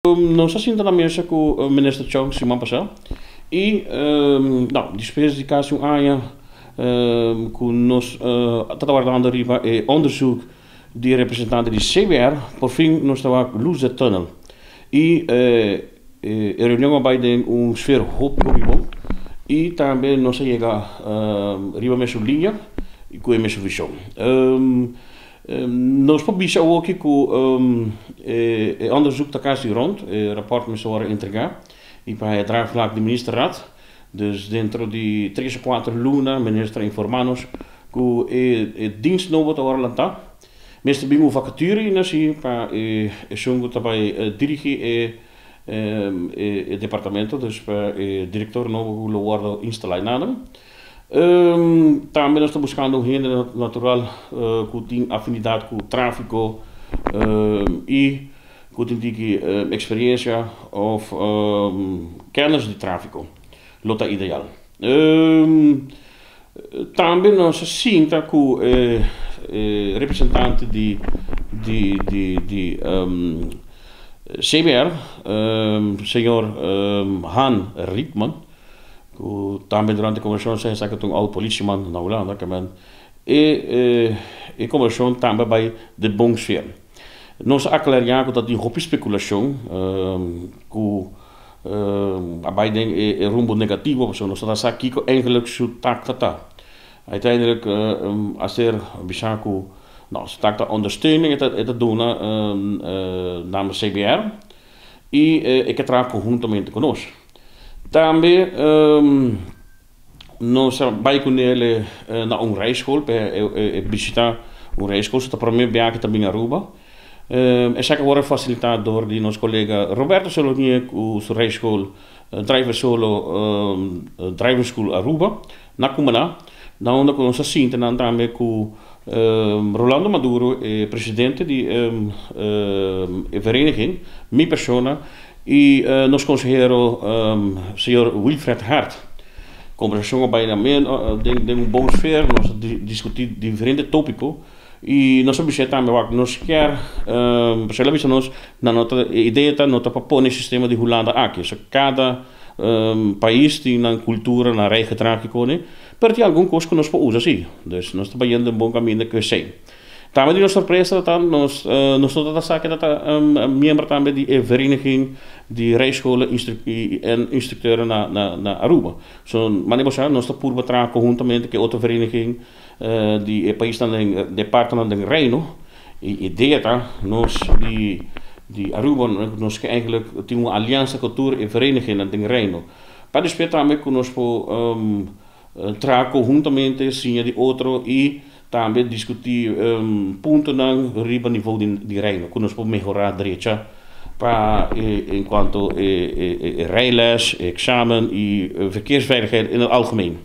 Nos a sinta na mesa ku Minister Chong siman pasá i nou, despues di kasi un aña ku nos ta wardando riba e onderzoek di representante di CBR, por fin nos ta wak lus den tunnel. I e reunion a bai den un sfeer hopi hopi bon i tambe nos a yega riba mesun liña ku e mesun vision. Nos por bisa aki ku e onderzoek ta kasi rond, e rapport mester wòrdu entregá i pa e draagvlak di ministerraad. Dus dentro di 3 òf 4 luna minister informá nos ku e dienst nobo ta wòrdu lantá. Mester bin un vacature asina pa esun ku ta bai dirigí e departamento, dus pa e direktor nobo ku lo wòrdu instalá nan. Tambe nos ta buskando un hende natural ku tin afinidat ku tráfiko i ku tin eksperensia òf kennis di tráfiko. Lo ta ideal. Tambe nos a sinta ku representante di CBR, señor Han Rietman, ku tambe durante e kombersashon a sa ku un oud politieman na Hulanda, ku e kombersashon tambe bai den bon sfeer. Nos a aklará ku tin hopi spekulashon ku a bai den e rumbo negativo, pasobra nos no sa kiko eigenlijk su taak ta. Uiteindelijk a ser bisá ku nou, su taak ta ondersteuning, e ta duna namens CBR i e ke traha konhuntamente ku nos. Tambe nos a bai kuné na un rijschool, pa bishitá un rijschool, ta promé biaha tambe na Aruba. Esaki a wòrdu fasilitá dor di nos kolega Roberto Solonier ku su rijschool Driver Solo Driving School Aruba, na Cumaná, na unda ku nos a sinta tambe ku Rolando Maduro, presidente di vereniging, mi persona, i nos konsehero señor Wilfred Hart. Kombersashon a bai den un bon sfeer, nos a diskutí diferente tópiko i nos a bisa tambe ku nos ke, el a bisa nos, na nos idea ta no ta pa pone sistema di Hulanda aki. So kada pais tin un kultura, un rijgedrag, ne? Pero tin algun kos ku nos por usa sí. Dus nos ta bayendo un bon kaminda ku esei. Tambe di nos sorpresa ta nos ta sa ku ta miembro tambe di vereniging di rijscholen en instructeuren na Aruba. So, maar nos ta purba traha konhuntamente ku otro vereniging di paisnan den departamento di Reino. E idea ta nos di Aruba nos ke eigenlijk tin un aliansa ku tur e vereniging den Reino. Pa despues tambe ku nos por traha konhuntamente, siña di otro i tambe diskutí puntonan riba nivel di Reino, ku nos por mehorá, drecha pa en cuanto rijles, examen i verkeersveiligheid in het algemeen.